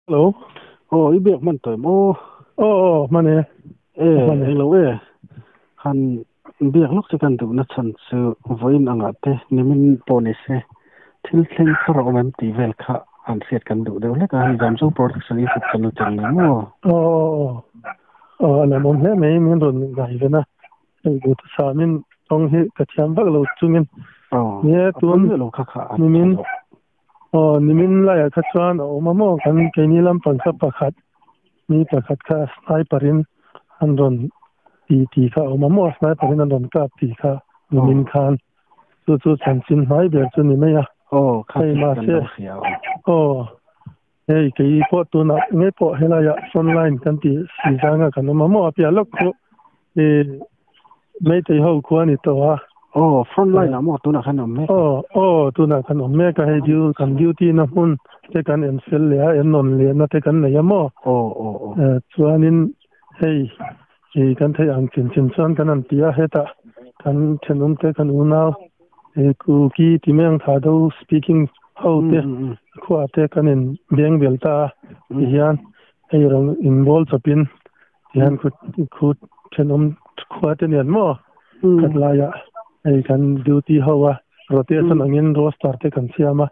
Hello. Aw i biak hman tawh em aw? Aw aw hman e. E Hman e. englo e. Han biak lawk che kan duhna chhan chu vawiin angah te nimin pawh ni se thil thleng thar a awm em tih vel kha han hriat kan duh deuh hlek a, hei Zamzo Production YouTube channel chang ni maw? Aw aw aw. Aw a lawmawm hle mai min rawn ngaihven a. Hei duhthusam in tawng hi ka thiam vak lo chungin Aw nia a tun pawi miah lo kha kha a tha nimin zawk. Aw, nimin laiah kha chuan a awm a maw? Kan keini lampang kha pakhat, mi pakhat kha sniper in an rawn ti tih kha a awm a maw? Sniper in an rawn kap tih kha nimin khan chu chu chanchin hmai ber chu ni mai a. Aw, kha Hei chu kan mahse, lo hria aw. aw, hei kei pawh tunah ngei pawh helaiah front line kan tih si zanga kan awm a maw? A piah lawk chu i Meitei ho khua ni tawh a. Aw, front line ah maw tunah khan awm mek a? Aw, aw, tunah khan awm mek a, hei due, kan duty na hmun te kan en fel leh a, en nawn leh na te kan nei a maw? Aw, aw, aw. Chuanin hei i kan theih ang chin chin chuan kan han ti a, hetah kan thenawm te kan unau i Kuki ti mai ang Thado speaking ho te khuaah te kan in beng bel ta a, tihian hei rawn inbawl chawpin Tihian khut khut thenawm khua te nen maw khat laiah hei kan duty ho a rotation angin roster te kan siam a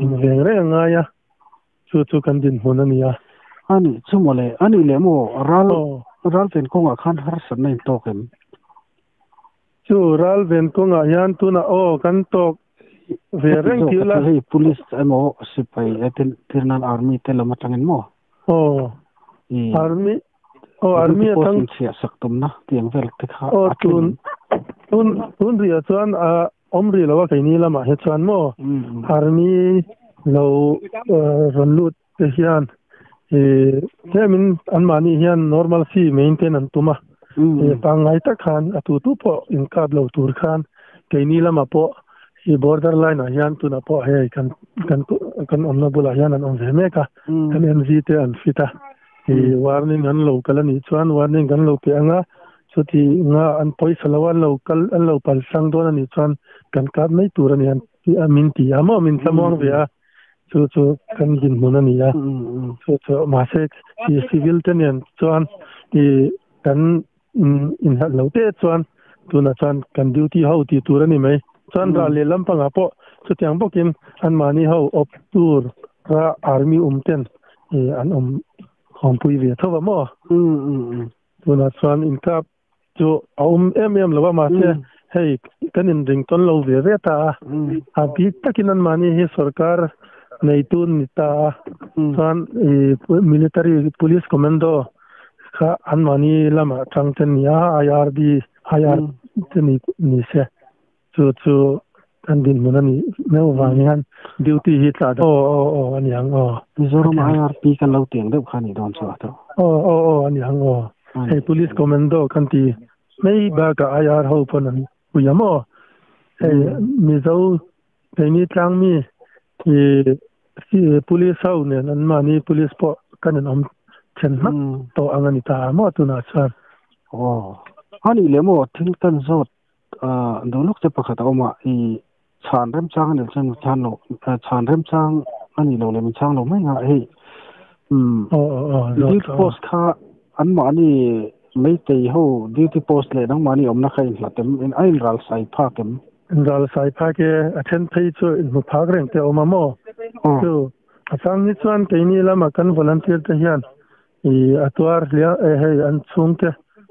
inveng reng a ngai a chu chu kan dinhmun a ni a. A nih chu mawle, a nih leh maw ral ral ven kawngah khan harsatna in tawk em? Chu ral ven kawngah hian tunah aw kan tawk ve reng tih ula. Hei police emaw sipai tirnan army te lam atangin maw? Aw army aw army atang chhiah sak tumna tiang vel te kha aw tun tun tun riah chuan a awm rih lo a keini lamah hi chuan maw army lo rawn lut te hian tlemin anmahni hian normal si maintain an tum a pangngai tak khan a tu tu pawh inkap lo tur khan keini lamah pawh i border line ah hian tunah pawh hei kan kan kan awmna bulah hian an awm ve mek a kan MZ te an fit a i warning an lo kal anih chuan warning kan lo pe anga chuti nga an pawisa lo an lo kal an lo pal hrang dawn anih chuan kan kap mai tur ani an min ti a maw min thlamuang ve a chu chu kan dinhmun ani a chu chu mahse i civil te nen chuan i kan inhlat lo te chuan tunah chuan kan duty ho tih tur a ni mai. Chuan ral leh lampangah pawh chutiang bawkin anmahni ho awp tur ra army um ten an awm khawmpui ve tho va maw? Tunah chuan inkap chu a awm em em lo a mahse hei kan inring tawn lo ve ve ta a. A bik takin anmahni hi sorkar neitu ni ta a. Chuan military police commando Kha anmahni lamah tang te nia IRB IR te ni ni se chu chu kan dinhmun a nih meuh vang hian duty hi tla aw aw aw a ni ang aw. Mizoram IRP kan lo tiang deuh kha a nih dawn chu a tawh. Aw aw aw a ni ang aw. Hei police commando kan ti mai bakah IR ho pawn an pui a maw. Hei Mizo keini tlangmi i police ho nen an mahni police pawh kan in awm then hmak tawh ang a ni ta maw tunah chuan. Aw a nih leh maw thil kan zawt duh lawk che pakhat a awm a i chhan remchang a nih chuan min chhan lo chhan remchang a nih loh leh min chhang lo mai ang a hei duty post kha an mahni meitei ho duty post leh nangmahni awmna kha inhlat em a inral sai phak em? Ral sai phak e, a then phei chu inhmu phak reng te a awm a maw? Chu a chang hi chuan keini lama kan volunteer te hian i a tuar hliah e hei an chhung te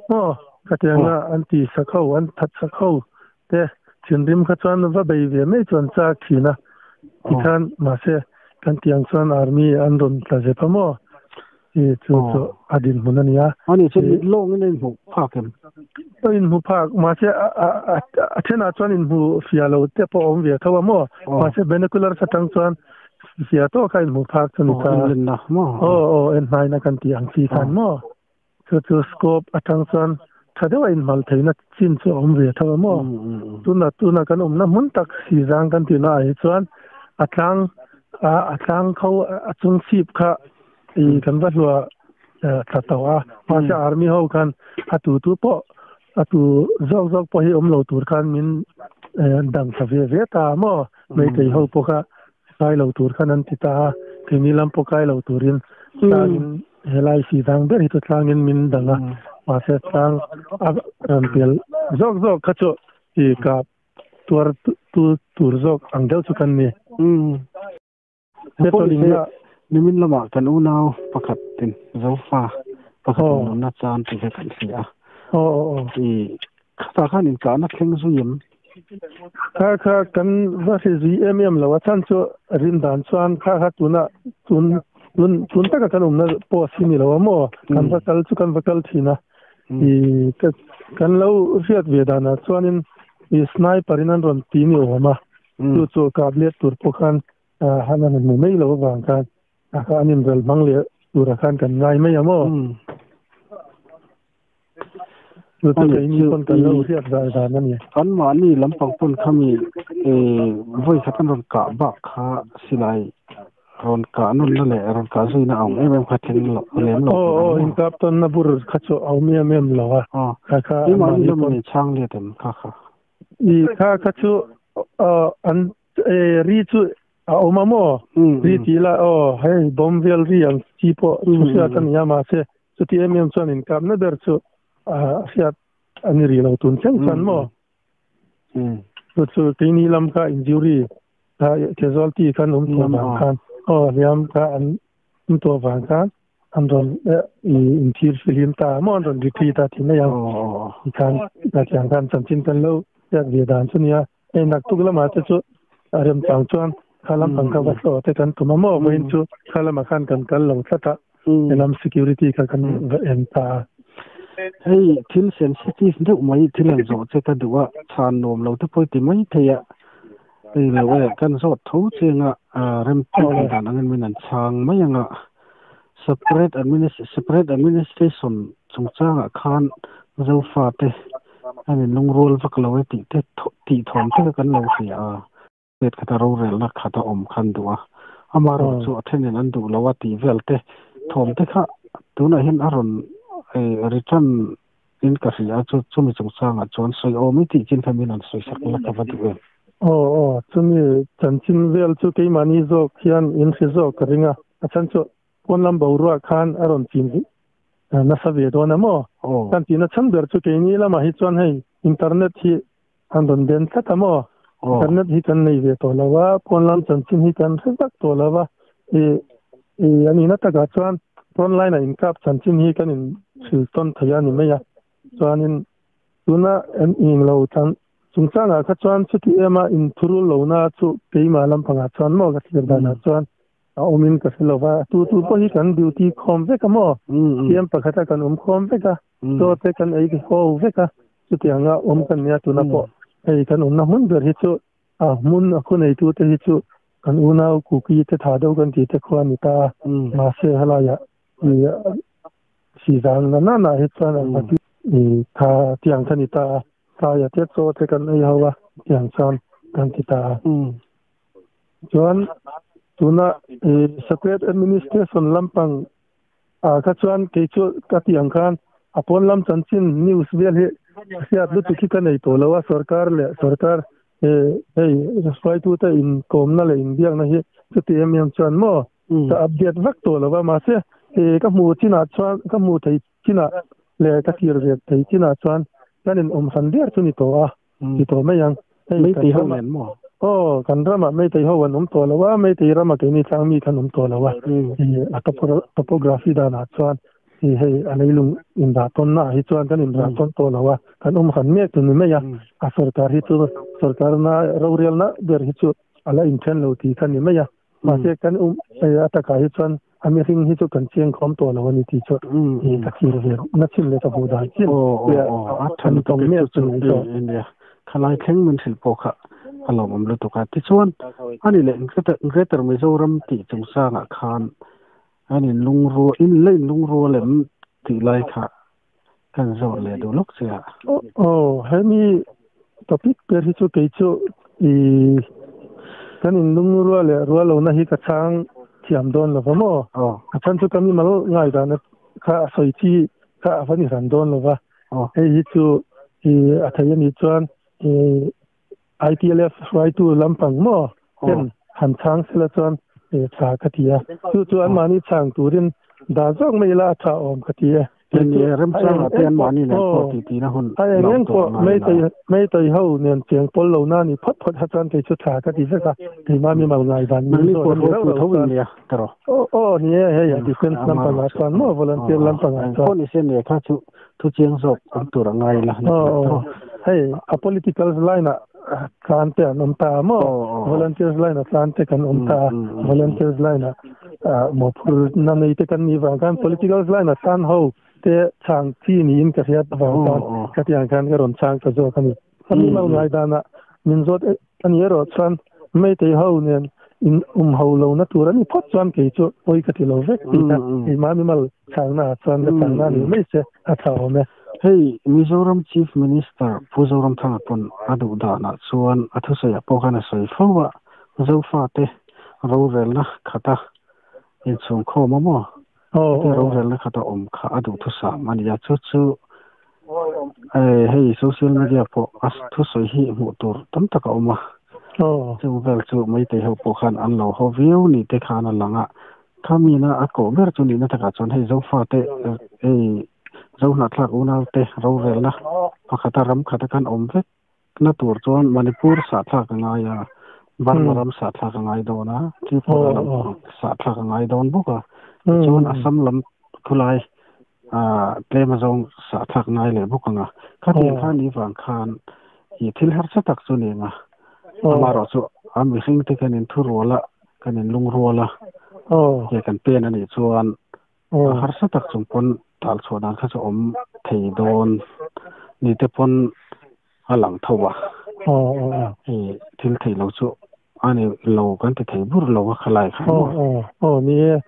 maw khatianga an ti sak ho an that sak ho te thinrim kha chuan va bei ve mai chu an chak thin a tikhan mahse kan tiang chuan army an rawn tla zep a maw? I chu chu a dinhmun a ni a. Ani chu mit lawngin a inhmuh phak em? A inhmu phak, mahse a thenah chuan inhmu fia lo te pawh a awm ve tho a maw? Mahse binoculars atang chuan fia tawk a inhmu phak chu ni ta. Aw, enlenna maw? Aw, aw, en hnaina kan tih ang chi khan maw? Chu chu scope atang chuan tha deuha inhmal theihna chin chu a awm ve tho a maw? Tuna tuna kan awmna hmun tak Sizang kan tihna ah hi chuan a tlang a tlang kho a chung chhip kha I kan va hluah tla tawh a, mahse army ho khan a tu tu pawh a tu zawk zawk pawh hi awm lo tur khan min dang thla ve ve ta a maw, meitei ho pawh kha kai lo tur khan an ti ta a, keini lam pawh kai lo turin Tlangin helai si dang ber hi chu tlangin min dang a, mahse tlang a rawn pel zawk zawk kha chu i kap tuar tu tur zawk ang deuh chu kan ni. Petrol in la. Nimin lamah kan unau pakhat in Zofa pakhat in nunna chan tih kha kan hria a. I khatah khan inkahna thleng zui em? Kha kha kan va hre zui em em lo a, chhan chu rin dan chuan kha kha tuna tun tun tun taka kan awmna post hi ni lo a maw? Kan va kal chu kan va kal thin a. I kan lo hriat ve danah chuanin i sniper in an rawn ti ni awm a. Chu chu kap let tur pawh khan han an hmu mai lo avang khan a kha an inral hmang leh turah khan kan ngai mai a maw? Chu chu keini pawn kan lo hriat zai dan a ni. Anmahni lampang pawn khami vawi khat an rawn kah bak kha silai rawn kah nawnna leh rawn kah zuina a awm em em kha thleng lo lem lo tur a ni maw? Aw inkap tawnna bur kha chu a awm em em lo a. Kha kha anmahni pawn. Keimahni chhang let em kha kha? I kha kha chu an ri chu a awm a maw? Ri tih lah aw hei bomb vel ri ang chi pawh chu hriat a ni a mahse chuti em em chuan inkapna ber chu a hriat a ni rih lo tun thleng chuan maw? Chu chu keini lam kha injury kha casualty khan awm tawh vang khan aw hliam kha an awm tawh vang khan an rawn inthir fihlim ta maw an rawn retreat a ti mai ang tikhan tiang khan chanchin kan lo hriat ve dan chu nia hei naktuk lamah te chu a remchang chuan kha lampang kha va hlawh te kan tum a maw vawiin chu kha lamah khan kan kal lo tlat a helam security kha kan va en ta a. Hei thil sensitive deuh mai thil han zawh che ka duh a chhan nuam lo te pawh i ti mai thei a hei lo e kan zawt tho cheng a remtih dan angin min an chhang mai ang a. Separate Separate Administration chungchangah khan Zofate an inlungrual vak lo e tih te tih thawm te kha kan lo hria a. State khata rorelna khat a awm khan duh a, amaherawh chu a thenin an duh lo a tih vel te thawm te kha tunah hian a rawn return in ka hria a, chu chumi chungchangah chuan sawi awm i tih chin kha min rawn sawi sak la ka va duh em? Aw aw, chumi chanchin vel chu keimahni zawk hian in hre zawk ka ring a, a chhan chu pawn lam boruak khan a rawn chin nasa ve dawn a maw? Kan tihna chhan ber chu keini lamah hi chuan hei internet hi an rawn den tlat a maw? Internet hi kan nei ve tawh lo a, pawn lam chanchin hi kan hre vak tawh lo a, i i a nihna takah chuan online a inkap chanchin hi kan inhrilh tawn thei a ni mai a, chuanin tuna an ing lo chan chungchangah kha chuan chuti ema inthurul lohna chu keimah lampangah chuan maw ka thlir danah chuan a awmin ka hre lo va, tu tu pawh hi kan duty khawm vek a maw? Siam pakhata kan awm khawm vek a, chaw te kan ei ho vek a, chutianga awm kan nia tuna pawh hei kan awmna hmun ber hi chu a hmun a khu neitute hi chu kan unau kuki te tha deuh kan tih te khuan ni ta a, mahse helaiah i sizang na na na hi chuan an hmati i tha tiang kha ni ta a, tlaia te chaw te kan ei ho a tiang chuan kan ti ta a. Chuan tuna i separate administration lampang ah kha chuan kei chu ka tih ang khan a pawn lam chanchin news vel hi hriat lutuk hi ka nei tawh lo a sorkar leh sorkar hei hruaitute inkawmna leh inbiakna hi chuti em em chuan maw ka update vek tawh lo va mahse ka hmuh chinah chuan ka hmuh thei chinah leh ka thlir ve thei chinah chuan kan inawm hran der chu ni tawh a. Ti tawh mai ang. Hei Meitei ho nen maw? Aw, kan ramah Meitei ho an awm tawh lo a, Meitei rama keini tlang mi khan awm tawh lo a. A topography danah chuan hei a leilung indah tawnna ah hi chuan kan indah tawn tawh lo a, kan awm han mek chu ni mai a. A sorkar hi chu sorkarna rorelna ber hi chu a la inthen lo tih kha ni mai a. Mahse kan um a takah hi chuan a mihring hi chu kan chiang khawm tawh lo a ni tih chu ka thlir ve na chin leh ka hmuh dan chin a than tawng mek chu ni chu nia khalai thleng min hrilh pawh kha a lawmawm lutuk a tichuan ani leh Greater Mizoram tih chungchangah khan an in lungrual in la in lungrual em tih lai kha kan zawh leh duh lawk che a. Aw hemi topic ber hi chu kei chu i kan in lungrual leh rual lohna hi ka chhang thiam dawn lo va maw? A chhan chu ka mimal ngaidahna kha a sawi chi kha a va ni hran dawn lo va. Hei hi chu i a thei a nih chuan i ITLF hruaitu lampang maw ten han chhang sela chuan tha ka ti a. Chu chu anmahni chhang turin. Da zawk mai ila a tha awm ka ti e. Kei chu remchang ah te an mahni nen pawh ti ti na hun lo awm tur a ngai la. Meitei ho nen cheng pawl lo na ni phawt phawt ha chuan kei chu tha ka ti vek a, keimah mi mal ngai dan min zawt a ni rauh rauh chuan. Aw aw ni e, hei a defence lampang ah chuan maw volunteer lampang ah chuan. Pawh ni se nia kha chu thu chiang zawk awm tur a ngai la. Aw aw hei a political line ah tlan te an awm ta a maw volunteers line ah tlan te kan awm ta a, volunteers line ah mawhphurhna nei te kan nih vang khan political line ah tlan ho te chhang chi niin ka hriat avang khan khatiang khan ka rawn chhang ta zawk a ni. A mi mal ngai danah min zawt a ni erawh chuan Meitei ho nen in um ho lo na tur a ni phawt chuan kei chu pawi ka ti lo vek tih kha keimah mi mal chhangna ah chuan ka chhangna a nih mai se a tha awm e. Hei Mizoram Chief Minister Pu Zoramthanga pawn a duh danah chuan a thusawiah pawh khan a sawi fo a, Zofate rorelna khata inchhungkhawm a maw? Hetia rorelna khata awm kha a duhthusam a ni a, chu chu hei social media pawh a thusawi hi hmuh tur tam tak a awm a, chung vel chu Meitei ho pawh khan an lo haw viau ni te khan a lang a, khamina a koh ber chu nihna takah chuan hei Zofate hei Zohnahthlak unaute rorelna pakhata ram khata khan awm vek na tur chuan Manipur sahthlak a ngai a, Burma ram sahthlak a ngai dawn a, Tripura lam sahthlak a ngai dawn bawk a, tichuan Assam lam khulai tlem azawng sahthlak ngai leh bawk ang a. Khatiang khan i vang khan i thil harsa tak chu ni ang a, amaherawh chu a mihring te kan inthurual a, kan inlungrual a, he kan pen a nih chuan A harsa tak chung pawn tal chhuah dan kha chu awm thei dawn ni te pawn a lang tho a. Hei thil theih lo chu a ni lo kan ti thei bur lo a khalai kha maw. Aw ni e,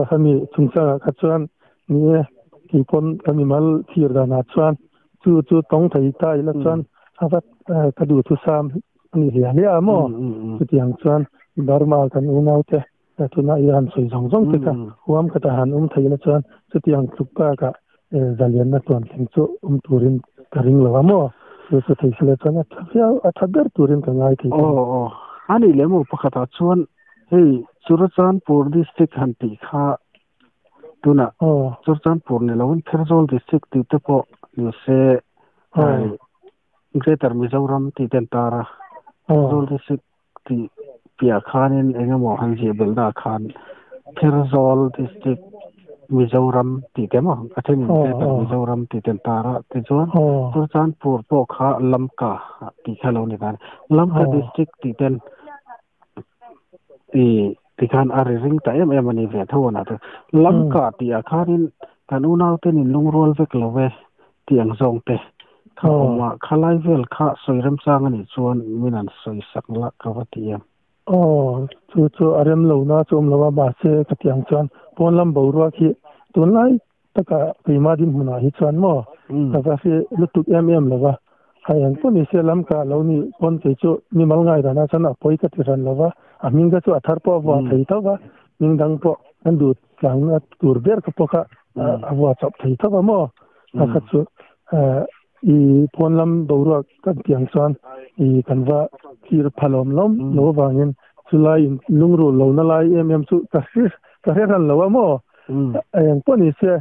hemi chungchangah kha chuan ni e kei pawn ka mimal thlir danah chuan chu chu tawng thei ta ila chuan a va ka duhthusam a ni hliah hliah a maw. Chutiang chuan Burma kan unaute Tuna i han sawi zawng zawng te kha huam khat a han awm thei la chuan chutiang tluk bakah zalianna tuan thleng chu awm turin ka ring lo a maw? Chu chu thei sela chuan a tha viau, a tha ber turin ka ngai thei ta. Aw aw, a nih leh maw pakhatah chuan hei Churachandpur district han tih kha tunah Churachandpur ni loin Pherzawl district tih te pawh ni se Greater Mizoram tih te an tar a, Pherzawl district Tih piah khanin eng emaw han ziah belhna ah khan Pherzawl District Mizoram tih te maw a thenin Greater Mizoram tih ten tar a tichuan Churachandpur pawh kha Lamka tih kha lo ni ta a ni. Lamka District tih ten i tikhan a ri ring ta em em a ni ve tho a nate. Lamka tih ah khanin kan unauten in lungrual vek lo e tih ang zawng te Kha awmah khalai vel kha sawi remchang a nih chuan min an sawi sak la ka va ti em? Aw, chu chu a rem lo na chu awm lo a, mahse ka ti ang chuan pawn lam boruak hi tunlai taka keimah dinhmunah hi chuan maw ka va hre lutuk em em lo va, hei eng pawh ni se lam ka lo nih pawn kei chu mimal ngaidana chuan a pawi ka ti hran lo va, a hming kha chu a thar pawh a vuah thei tho va, hming dang pawh an duh tlangna tur ber kha pawh kha a vuah chawp thei tho va maw, a kha chu I pawn lam boruak kan tih ang chuan i kan va thlir pha lawm lawm lo avangin chulai in lungrul lo na lai em em chu ka hre ka hre hran lo a maw? Eng pawh ni se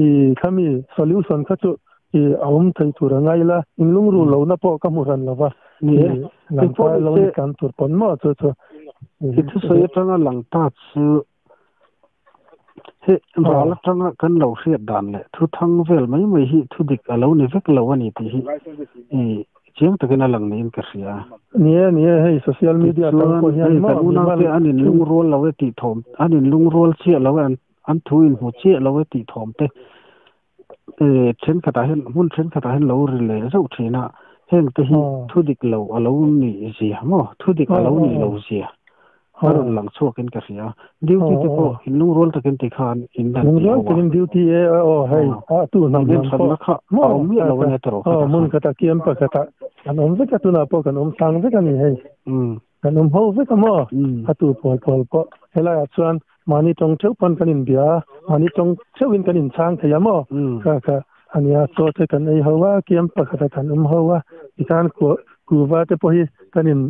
i khami solution kha chu i a awm thei tur a ngai ila in lungrul lo na pawh ka hmu hran lo va i lang ta lo ni kan tur pawn maw chu chu. I thusawi atanga lang ta chu He ral atanga kan lo hriat dan leh thu thang vel mai mai hi thu dik a lo ni vek lo a ni tih hi i chiang takin a lang niin ka hria. Ni e, ni e, hei social media atang pawh hian maw kan unaute an inlungrual lo e tih thawm, an inlungrual chiah lo e, an thu inhmu chiah lo e tih thawm te thenkhatah hian hmun thenkhatah hian lo ri leh zauh thin a, heng te hi thu dik lo a lo nih zia maw, thu dik a lo nih lo zia a rawn lang chhuakin ka hria. Duty te pawh in lungrual takin ti khan in dan ti ho a. Lungrual takin duty e aw hei a tu hnam hnam pawh kha a awm miah lo a nia tawrh kha. Hmun khata kiam pakhata kan awm vek a tunah pawh kan awm tlang vek a ni hei. Kan awm ho vek a maw? A tu pawl pawl pawh helaiah chuan mahni tawng theuh pawn kan inbia a, mahni tawng theuhin kan inchhang thei a maw? Kha kha a nia, chaw te kan ei ho a, kiam pakhata kan awm ho a, tikhan kuva te pawh hi kan in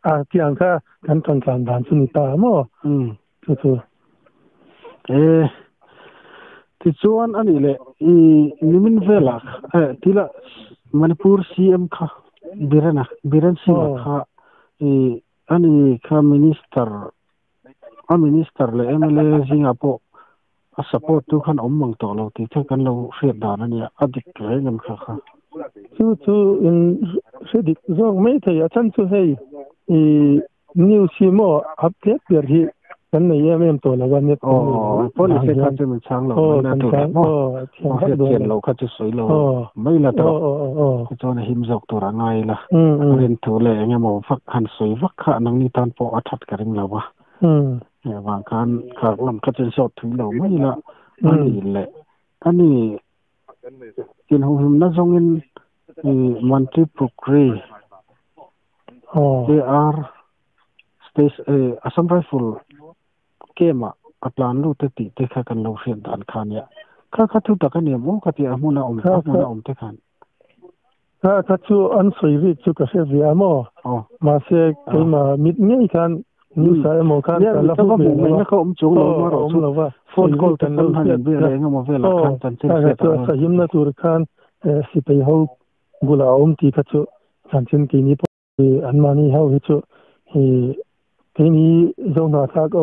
a tiang kha kan tawng tlan dan chu ni ta a maw? Chu chu. E. Ti chuan ani le i nimin vela tila Manipur CM kha Birena Biren Singh kha i ani kha minister a minister le MLA zinga po a support tu khan om mang to lo ti the kan lo hriat dan ania a dik reng em kha kha chu chu in hre dik zawk mai thei a chan chu hei i news hi maw update ber hi kan nei em em tawh lo a net kan nei lo pawh ni se kha chu min chhang lo mai la tur maw hriat chian lo kha chu sawi lo mai la tawh tichuan a him zawk tur a ngai la rin thu leh eng emaw vak han sawi vak kha nangni tan pawh a that ka ring lo a vang khan kha lam kha chu zawt thui lo mai la ani leh ani inhumhimna zawngin Mantri Pukri AR Space Assam Rifle camp ah a tlan lut e tih te kha kan lo hriat dan kha ania. Kha kha thu tak a ni maw ka ti a hmun a awm a hmun a awm te khan. Kha kha chu an sawi rik chu ka hre ve a maw? Mahse keimah mit ngei khan news ah emaw khan ka la hmu ve lo a. Kha awm chuang lo maw rawh chu phone call te pawn han inbia leh engemaw velah khan chanchin hriat a awm. Sahimna tur khan sipai ho bulah a awm tih kha chu chanchin keini pawh Anmahni ho hi chu keini Zohnahthlak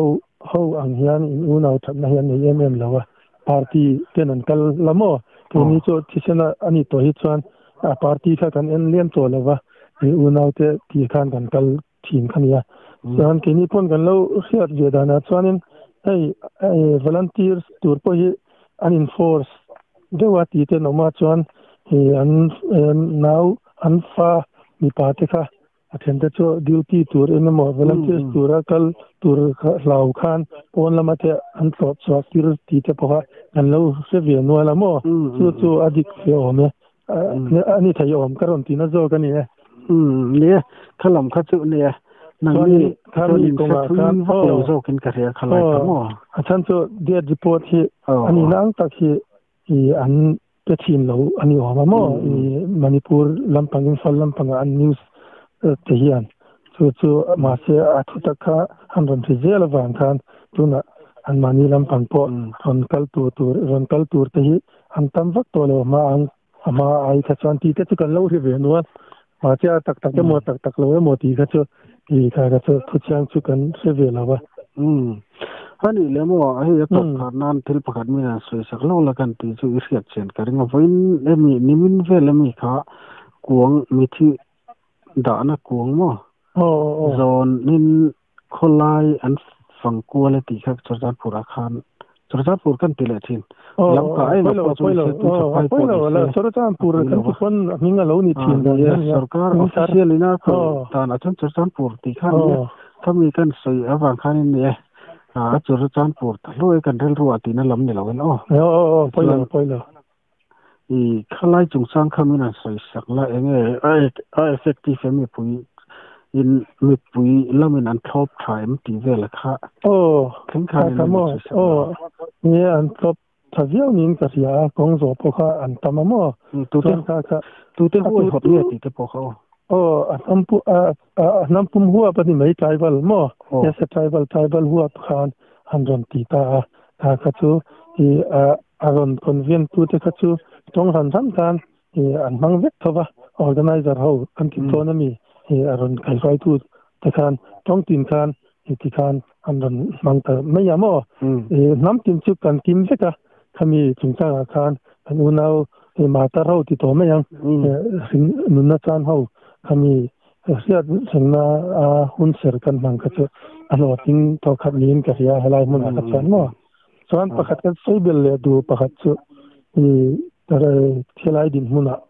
ho ang hian in unau thatna hi an nei em em lo a, party ten an kal la maw? Keini chu thisena a nih tawh hi chuan a party kha kan en liam tawh lo va, i unaute tih khan kan kal thin kha nia. Chuan keini pawn kan lo hriat ve danah chuanin hei volunteers tur pawh hi an enforce deuh a tih te an awm a chuan an nau an fa mipa te kha a then te chu duty tur eng emaw volunteers tura kal tur hlau khan pawn lama te an tlawh chhuah tir tih te pawh kha kan lo hre ve nual a maw chu chu a dik ve awm e a ni thei awm ka rawn tihna zawk a ni e. Nia kha lam kha chu nia nangni chuan in hre thui vak lo zawkin ka hria kha lai kha maw. A chhan chu death report hi a nihna ang tak hi an pe thin lo a ni awm a maw Manipur lampang Imphal lampanga an news te hian chu chu mahse a thu tak kha an rawn hre zel avang khan tunah anmahni lampang pawh rawn kal tur tur rawn kal tur te hi an tam vak tawh lo hma ang a hma ai kha chuan tih te chu kan lo hre ve nual mahse a tak tak emaw tak tak lo emaw tih kha chu tih kha kha chu thuchiang chu kan hre ve lo a. Ani le maw hei a tawp khar nan thil pakhat min han sawi sak lo la kan tih chu i hriat chian ka ring a vawiin emi nimin vel emi kha kuang mithi dahna kuang maw zawnin khawlai an fang kual a tih kha Churachandpur ah khan Churachandpur kan ti leh thin lamka a engah pawh chu nise tui tha phai pawh nise Churachandpur kan ti pawn a hming a lo ni thin sarkar official in a koh dan ah chuan Churachandpur tih kha a ni a khami kan sawi avang khan in ni e a Churachandpur ta hluai kan rilru ah tihna lam ni lo in aw pawilo i khalai chungchang kha min an sawi sak la enge a effective em mipui in mipui lamin an thlawp tha em tih vel kha thleng khan in an sawi sak la nge an thlawp tha viau niin ka hria a kawng zawh pawh kha an tam a maw tute tute huai hawt nge tih te pawh kha aw aw a hnam pu a hnam pum huap a ni mai tribal maw yes a tribal tribal huap khan an rawn ti ta a kha kha chu i a rawn convene tu te kha chu tawng hran hran khan i an hmang vek tho va organizer ho an ti dawn ami i a rawn kaihruai tu te khan tawng tin khan i ti khan an rawn hmang ta mai a maw i hnam tin chu kan kim vek a khami chungchangah khan kan unau i matar ho ti tawh mai ang nunna chan ho khami Hriat rengna a hun ser kan hmang kha chu a hlawhtling tawh khat niin ka hria helai hmunah kha chuan maw. Chuan pakhat kan sawi bel leh duh pakhat chu i helai dinhmunah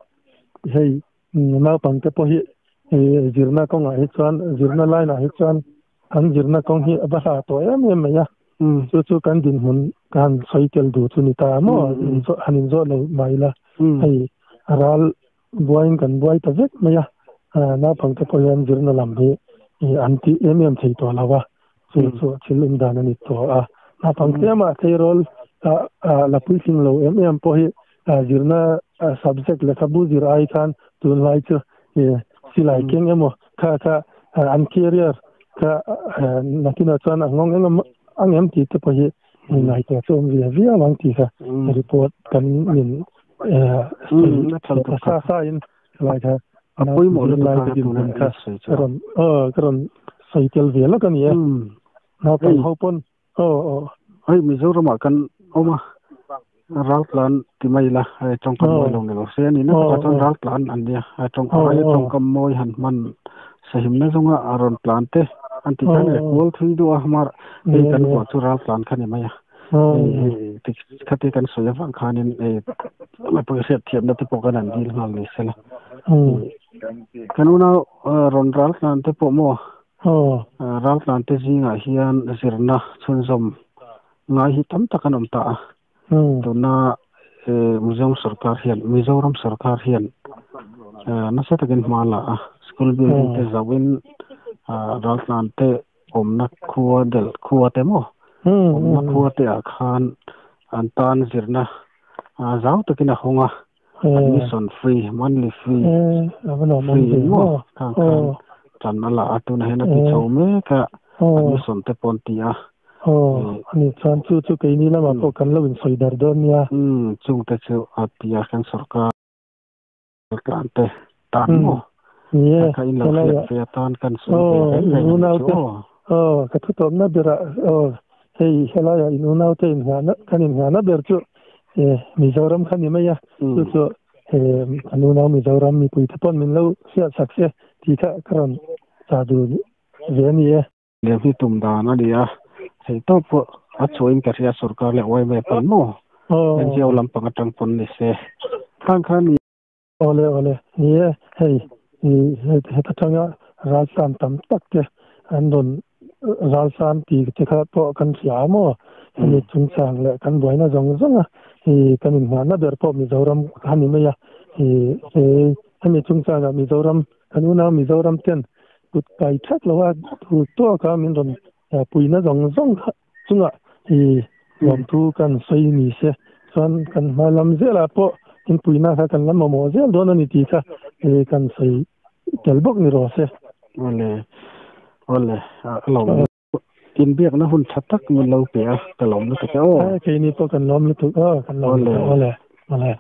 hei naupangte pawh hi zirna kawngah hi chuan zirna line ah hi chuan an zirna kawng hi a va hla tawh em em mai a. Chu chu kan dinhmun ka han sawi tel duh chu ni ta maw han inzawh lo mah ila hei ral Buaiin kan buai ta vek mai a, naupangte pawh hian zirna lam hi an tih em em thei tawh lo a, chu chu thil awm dan a ni tawh a. Naupang tlema tleirawl la puitling lo em em pawh hi zirna subject lehkhabu zir ai khan tunlai chu silai keng emaw kha kha an career kha nakinah chuan a nghawng eng ang em tih te pawh hi Ngai te chu awm ve viau ang tih kha report kan min sa sa in lai kha a pawimawh lutuk lai a te din tuna hmun kha i sawi chu ka rawn aw ka rawn sawi tel ve lawk a ni e naupang ho pawn aw aw Hei Mizoramah kan awm a raltlan ti mai ila hei tawngkam mawi lo ni lo se a ni na takah chuan raltlan an nia hei tawngkam aia tawngkam mawi han hman sahimna zawnga a rawn tlan te an tih khan e kual thui duh a mar hei kan vuah chu raltlan kha ni mai a hei khati kan sawi avang khanin hei mipui hriat thiamna te pawh kan han dil nghal ni sela kan unau rawn raltlan te pawh maw raltlan te zingah hian zirna chhunzawm ngai hi tam tak an awm ta a tuna Mizoram sarkar hian Mizoram sarkar hian nasa takin hma la a school building te zauhin raltlan te awmna khua del khua te maw awmna khua te ah khan an tan zirna zau takin a hawng a admission free monthly free free maw khang khan tan a la a tunah hian a ti chho mek a admission te pawh an ti a Aw, ani chuan chu chu keini lamah pawh kan lo insawi dar dawn nia. Umm, chungte chu a ti a kan sorkar tlan te tan maw? Ni e, Kha in lo hriat ve atan kan sawi ve reng reng a nih chu aw. Aw, ka thu tawpna berah aw, hei helaiah in unaute inngahna kan inngahna ber chu Mizoram kha ni mai a, chu chu kan unau Mizoram mipuite pawn min lo hriat sak se tih kha ka rawn chah duh ve a ni e. Lem hi tum dan a ni a, theih tawp pawh a chhuahin ka hria sorkar leh yma pawn maw NGO lampang atang pawn ni se khang khan ni. Awle awle ni e, hei heta tanga raltlan tam tak te an rawn raltlan ti te kha pawh kan hria a maw hemi chungchang leh kan buaina zawng zawng a kan inhmuahna ber pawh Mizoram kha ni mai a, hemi chungchangah Mizoram Kan unau Mizoram ten kut kai thak lo a thu tawk a min rawn puina zawng zawng kha chungah i lawmthu kan sawi ni se chuan kan hma lam zelah pawh in puina kha kan la mamawh zel dawn a ni tih kha kan sawi tel bawk ni rawh se. Awle awle a lawm inbiakna hun tha tak min lo pe a ka lawm lutuk e aw. Keini pawh kan lawm lutuk aw kan lawm lutuk awle awle.